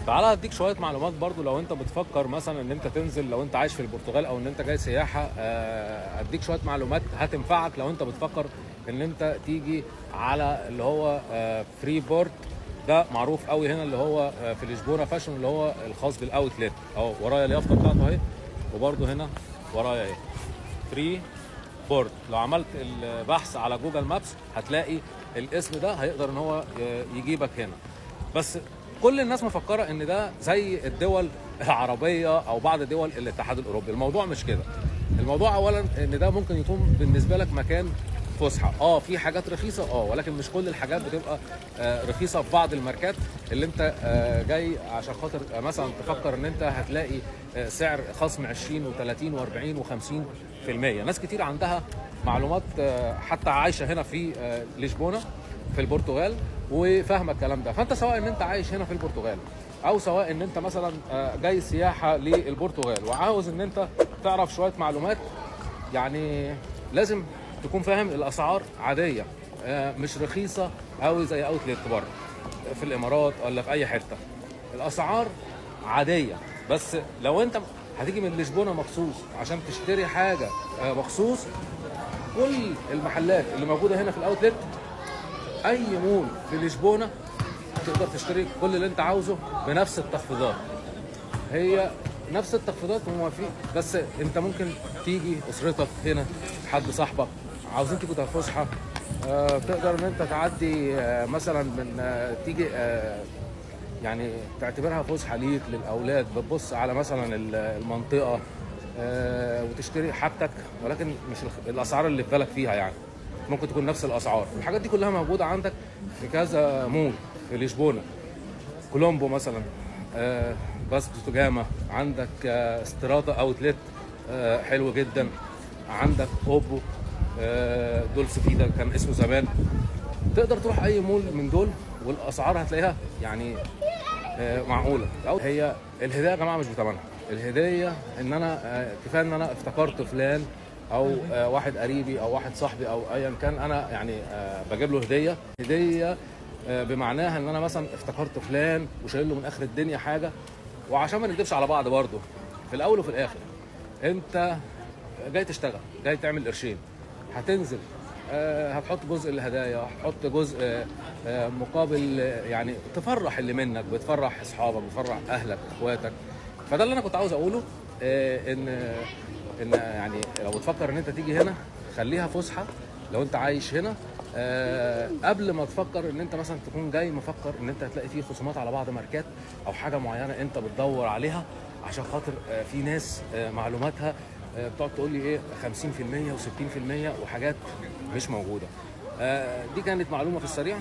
تعالى اديك شوية معلومات برضو لو انت بتفكر مثلا ان انت تنزل، لو انت عايش في البرتغال او ان انت جاي سياحه، اديك شوية معلومات هتنفعك لو انت بتفكر ان انت تيجي على اللي هو فريبورت. ده معروف قوي هنا اللي هو في لشبونه fashion، اللي هو الخاص بال outlet. اهو ورايا اليافطه بتاعته اهي، وبرضو هنا ورايا اهي فري بورت. لو عملت البحث على Google Maps هتلاقي الاسم ده، هيقدر ان هو يجيبك هنا. بس كل الناس مفكرة ان ده زي الدول العربية او بعض دول الاتحاد الاوروبي. الموضوع مش كده. الموضوع اولا ان ده ممكن يكون بالنسبة لك مكان فسحه، في حاجات رخيصه، ولكن مش كل الحاجات بتبقى رخيصة. في بعض الماركات اللي انت جاي عشان خاطر مثلا تفكر ان انت هتلاقي سعر خصم 20 و30 و40 و50%. ناس كتير عندها معلومات، حتى عايشه هنا في لشبونه في البرتغال وفاهمه الكلام ده. فانت سواء ان انت عايش هنا في البرتغال او سواء ان انت مثلا جاي سياحة للبرتغال وعاوز ان انت تعرف شوية معلومات، يعني لازم تكون فاهم الاسعار عاديه، مش رخيصة قوي زي outlet بره في الامارات ولا في اي حته. الاسعار عاديه، بس لو انت هتيجي من لشبونه مخصوص عشان تشتري حاجة مخصوص، كل المحلات اللي موجودة هنا في ال outlet، اي مول في لشبونه تقدر تشتري كل اللي انت عاوزه بنفس التخفيضات. هي نفس التخفيضات وما في، بس انت ممكن تيجي اسرتك هنا، حد صاحبك، عاوزين تيجوا فسحه، تقدر ان انت تعدي مثلا من تيجي يعني تعتبرها فسحة ليك للاولاد، بتبص على مثلا المنطقة وتشتري حاجتك، ولكن مش الاسعار اللي في بالك فيها، يعني ممكن تكون نفس الاسعار. الحاجات دي كلها موجودة عندك في كذا مول في لشبونه، كولومبو مثلا، فاسكو جاما، عندك ستراتا outlet حلو جدا، عندك اوبو، دولس فيدا كان اسمه زمان. تقدر تروح اي مول من دول والاسعار هتلاقيها يعني معقوله. هي الهدية يا جماعة مش بثمنها. الهدية ان انا كفاية ان انا افتكرت فلان او واحد قريبي او واحد صاحبي او ايا كان، انا يعني بجيب له هديه. هديه بمعناها ان انا مثلا افتكرت فلان وشايل له من اخر الدنيا حاجه. وعشان ما نكدبش على بعض برضه، في الاول وفي الاخر انت جاي تشتغل، جاي تعمل قرشين، هتنزل هتحط جزء الهدايا، هتحط جزء مقابل، يعني تفرح اللي منك، بتفرح اصحابك، بتفرح اهلك، اخواتك. فده اللي انا كنت عاوز اقوله، ان يعني لو بتفكر ان انت تيجي هنا خليها فسحة لو انت عايش هنا، قبل ما تفكر ان انت مثلا تكون جاي مفكر ان انت هتلاقي فيه خصومات على بعض ماركات او حاجة معينة انت بتدور عليها. عشان خاطر في ناس معلوماتها بتقعد تقول لي ايه 50% و60% وحاجات مش موجوده. دي كانت معلومة في السريع.